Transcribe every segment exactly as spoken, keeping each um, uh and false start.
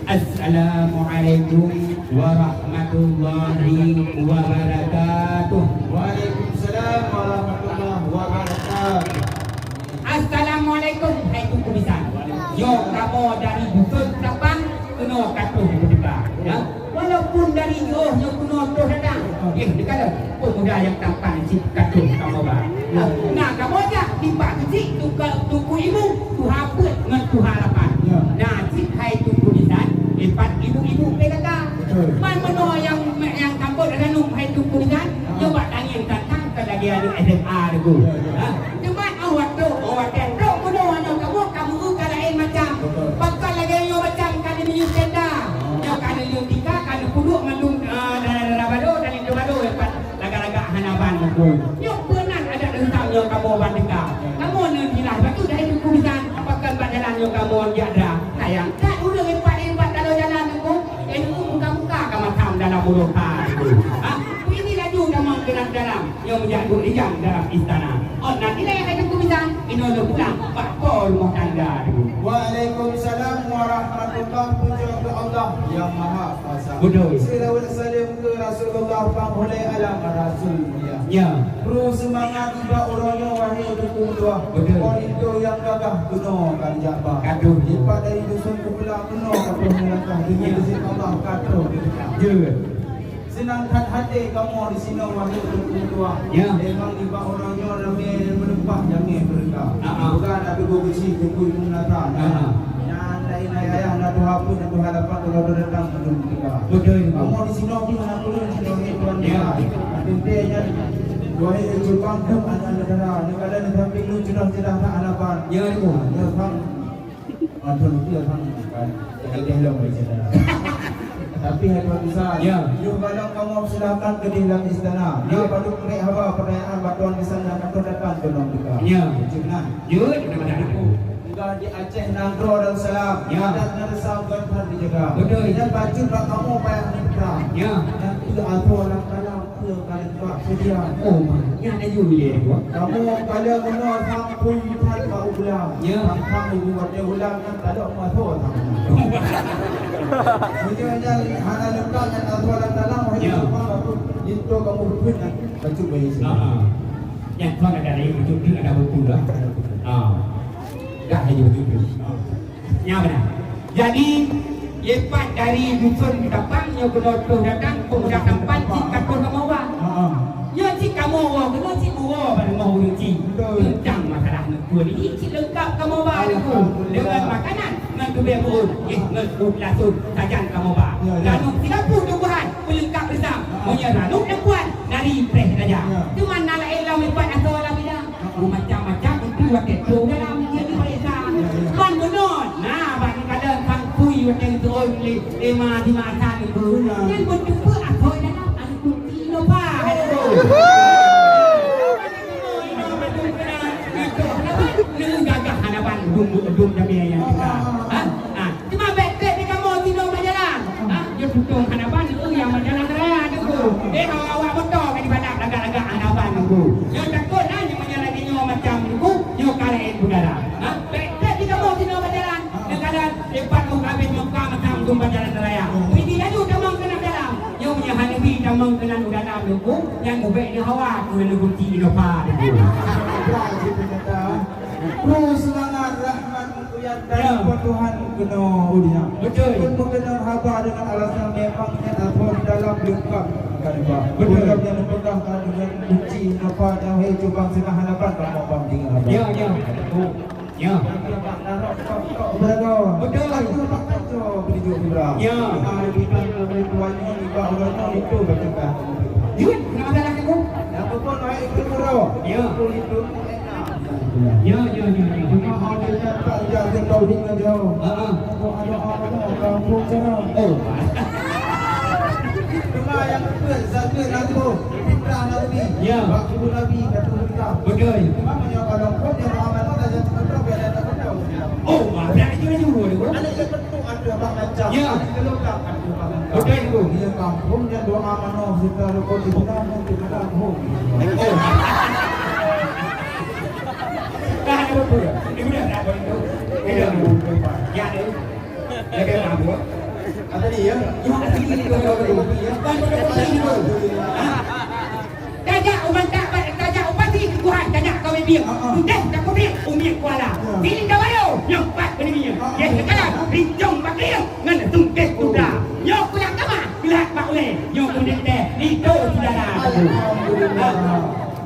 Assalamualaikum warahmatullahi wabarakatuh. Waalaikumsalam warahmatullahi wabarakatuh. Assalamualaikum, hai Teungku Bisan. Nyoe kamoe dari Dusun Tapang, keunoe ka troh teuka. Ya. Walaupun dari jiôh nyoe keunoe troh datang, eh, teuka lom. Pemuda nyang tampan cit ka troh kamoe ba. Ya. Nah, kamoe jak dipat keuchik tuka, Teungku Ibu, tuha peuet ngon tuha lapan. Ya. Nah, cit hai Teungku Bisan, dipat ibu-ibu P K K. Betul. Man meunoe nyang, nyang sambot ranup hai Teungku Bisan, nyoe bak tangieng tantang ka lagèe aneuk S M A Teungku. Ya, ya. Ha? Teuma 'oh watèe, 'oh watèe trok bunoe nyoe kamoe ka meu-eu ka laén macam. Betul. Pakon lagèe nyoe macam ka neumiyueb tenda. Oh. Nyoe ka neuleueng tika, ka neupeuduek mandum, ah, dara-dara bado dan linto bado nyang pat lagak-lagak hana ban Teungku. Nyoe peue nan adat reusam nyoe kamoe ban teuka. Kamoe neujilai batu dari Teungku Bisan, pakon bak jalan nyoe kamoe jak dra. Sayang that ureueng ipat-ipat talo jalan Teungku. Ilmu muka-muka ka masam dalam uroe ka Teungku. Ha? Ini laju tamong keunan dalam. Nyoe meujak duek rijang dalam istana. Ôn nan ilèe hai Teungku Bisan, inoe lôn pulang bak po rumoh tangga Teungku. Waalaikumsalam warahmatullah, pujoe keu Allah Nyang Maha Kuasa. Beutôi. Seulaweuet saleuem keu Rasulullah, panghulèe alam Rasul mulia. Ya. Bri seumangat ubak uroe nyoe, wahé Teungku Tuah. Beutôi. Po linto nyang gagah keunoe ka neujak ba. Ka troh. Dipat dari Dusun Keupeula keunoe ka troh meulangkah, deungon izin Allah ka troh. Ya. Seunang that até kamoe disinoe, wahé Teungku Tuah. Ya. Memang nibak uroe nyoe ramé meuleupah jamèe meureuka. Ah, ah. Bukan adu geuguci Teungku Ibu Nata. Ah, ah. Nyan laén ayah, na tuha peuet, na tuha lapan, tuha dua datang mandum teuka. Beutôi, beutôi. Kamoe disinoe pih hana peue lôn sinoe, wahé Tuan. Ya. Teuntèe nyan, wahé Teungku Bang, dum aneuk-aneuk dara, neukalon sampéng lôn ceudah-ceudah that hana ban. Ya, beutôi. Ya, Bang. Mantong dia kan, kan. Jadi dia lom di sana. Tapi hai Tuan Bisan, ya, yuk balong kamoe silakan keudéh lam istana. Ya. Dia baru bri haba peunanyaan bak Tuan Bisan nyang akan datang keunoe teuka. Ya. Cit nan. Ya, betul, betul. Enggak di Aceh Nanggroe Darussalam. Ya. Adat dan reusam bukan hal dijaga. Betul. Dan bacut bak kamoe payah neupeugah. Ya. Nanti atau dalam kalam Peue ka leumbak seudia. Oh, ma, nyan laju ilèe dua. Kamoe ka lheueh meunoe sang pui that bak u blang. Ya. Sang-sang ibu watèe ulang nyan talok meuasoe sang. Meunyoe nyan hana leumbak nyan asoe lam dalam, wahé, ya, Tuan, baru linto kamoe peuet nyan bacut bayeue. Ha, ha. Nyan kon ada laén bacut tu ada buku dah. Ha. Dah laju bacut tu. Ha. Nyan meunan. Jadi, lepas dari Dusun Tapang nyoe keunoe troh datang, pemuda tampan cit ka troh kamoe ba. Ha, ha. Nyoe cit kamoe woe keunoe cit uroe bak rumoh ureueng cit. Betul. Teuntang masalah neupeue nyan cit leungkap kamoe ba Teungku. Alhamdulillah. Deungon makanan, ngon tubèe beuôn, eh, ngon u peulasun sajan kamoe ba. Ya, ya. Ranup sigapu tumbuhan, peulengkap reusam. Ha. Meunyoe ranup dan puan, nari preh raja. Ya. Teuma na laén lam lipat asoe lam idang. Macam-macam itu watèe troh dalam jadi palésa. Ban bunoe, na ban kadang sang pui watèe geuteuôn lé, lé ma di masa nunggu. Nyan beuteupeue asoe dalam aneuk kunci Nova. Aduh. Neu gagah hana ban dum, dum jamé nyang teuka. Ha? Ha? Teuma bèk trép di kamoe sinoe bak jalan. Ha? Nyoe tutong hana ban, nyoe nyang bak jalan raya Teungku. Eh, awak-awak moto ka jibalap lagak-lagak hana ban Teungku. Nyoe takot, ha, nyoe meunyoe lagèe nyoe macam Teungku, nyoe ka laén udara. Ha? Bèk trép di kamoe sinoe bak jalan. Nyoe jalan, lepas muka habéh muka macam dum bak jalan raya. Pih laju tamong keunan dalam. Nyoe meunyoe hana bi tamong keunan u dalam Teungku, nyan ubek nyoe hawa keu neugoti Innova Teungku. Terus semangat rahmat Kuyan dari, ya, Po Tuhan keunoe u dinyang. Betul. Pun meukeunong haba deungon alasan memang nyan asoe dalam leungkap kan, Pak. Betul. Bukan nyang meupeugah kan deungon kunci napa nyang hai cubang seunah hana ban kamoe bang deungon haba. Ya, ya. Oh. Ya. Tapi bak narok tok-tok beureugoe. Betul. Tapi bak kaco beujok beurang. Ya. Nah, di bidang kami tuan nyoe, di bak ureueng nyoe, itu betul kan. Yun, kenapa salah aku? Yang betul hai itu murah. Ya. Itu, itu. Ya, ya, ya, ya. Cuma ada nyan tak jak ke tauhid ngon jauh. Ha, ha. Aku ada amanah kampung seram. Oh. Cuma yang betul, satu lagu, fitrah Nabi. Ya. Waktu Nabi, kata fitrah. Betul. Cuma meunyoe kalau pun yang amanah, tak jadi betul, biar ada betul. Oh, wah, berani juga, juga, juga. Ada yang betul, ada abang macam. Ya. Ada yang betul, ada abang macam. Betul, betul. Dia kampung yang doa manoh, kita rukun Islam, kita kampung. Oh. Dah ada betul. Ini dah tak boleh tu. Ini dah boleh. Ya, ni. Lagi apa? Ya, ya, asli itu, ya, ya. Bukan pada putih itu. Ha? Tajak u Mantak, tajak u Pasi, Tuhan, tajak kawé bieng. Ha, ha. Udeh, tak kubieng, umiek kuala. Ya. Siling Dawayo, nyoe pat beuneumieng. Ha, ha. Yeh, sekarang, rincong bakrieng, ngon sungkeh kuda. Nyoe pulang kama, geulak bak ulèe. Nyoe keudeh teh, lito syedara. Alhamdulillah. Ha.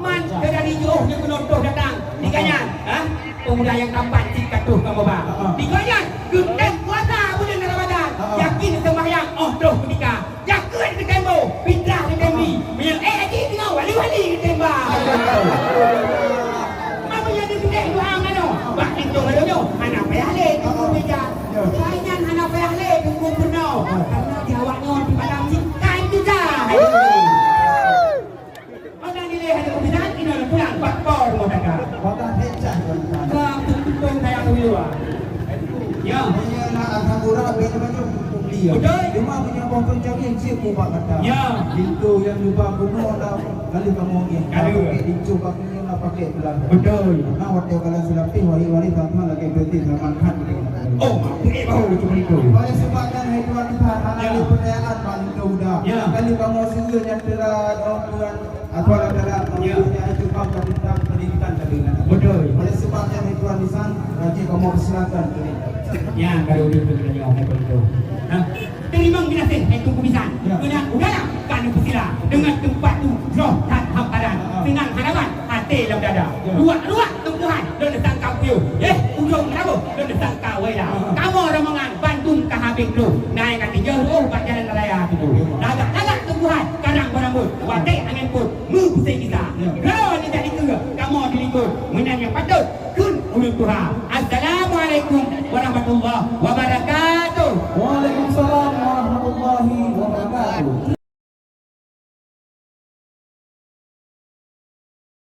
Man, dari jauh, nyoe keunoe toh datang. Di Kanyan, ha? Pemuda nyang tampan cit ka troh kamoe ba. Ha, ha. Di Kanyan, geutem puasa buleuen Ramadan. Ha, ha. Yakin seumbahyang, oh, troh keutika. Jakeuet geutem boh, fitrah geutem bri. Meunyoe ék haji, singoh wali-wali geutem ba. Alhamdulillah. Meunyoe geutem doa manoe, bak pintoe donya, hana payah lé teungku beja. Ya. Laén nyan hana payah lé teungku peurunoe. Ya. Karena di awak nyoe di malam cit, kain juga. Orang nilai hanya kebiasaan, inoe pulang, bak po rumoh tangga. Bak po rumoh tangga. Bak po rumoh tangga. Ya. Meunyoe na asam urat, bèk teumanyong muphom liya. Beutôi. Cuma meunyoe boh peucawéng, cit mubak mata. Ya. Pintoe nyang lubang bunoe na, lalu kamoe ngieng. Ka lheueh. Pakai dicuh, pakai nyoe na pakai pulang. Beutôi. Na watèe kalon seulapéh, waréh-waréh sama lagèe peuti sama kan. Oh, mak, eh, baru cuma itu. Oleh sebab nyan, hai tuan Tuhan, hana lé percayaan bang Tuda. Ya. Kali kamoe sendiri nyang telah, oh, Tuhan, Tuhan adalah mempunyai cuma tentang pendidikan tadi. Betul. Oleh sebab nyan, hai tuan Tuhan, nanti kamoe persilakan. Ya, kalau dia tu kena nyawa, betul. Ha? Teurimong geunaséh, hai Teungku Bisan. Ya. Keunan udara ka neupeusila. Deungon teumpat tu jroh that hamparan. Ha. Seunang harapan até lam dada. Ya. Ruak-ruak tumbuhan lôn neusangka puyôh. Eh, ujong raboh lôn neusangka waila. Ha. Kamoe rombongan bandum ka habéh troh. Naik ka tinjau rôh bak jalan raya tu. Ya. Lagak-lagak tumbuhan karang beurambôt. Watèe angén pôt meupuseng gisa. Ya. Droeneuh jadi keue kamoe di likôt. Meunan nyang patôt kheun ulôn tuha. Assalamualaikum warahmatullahi wabarakatuh.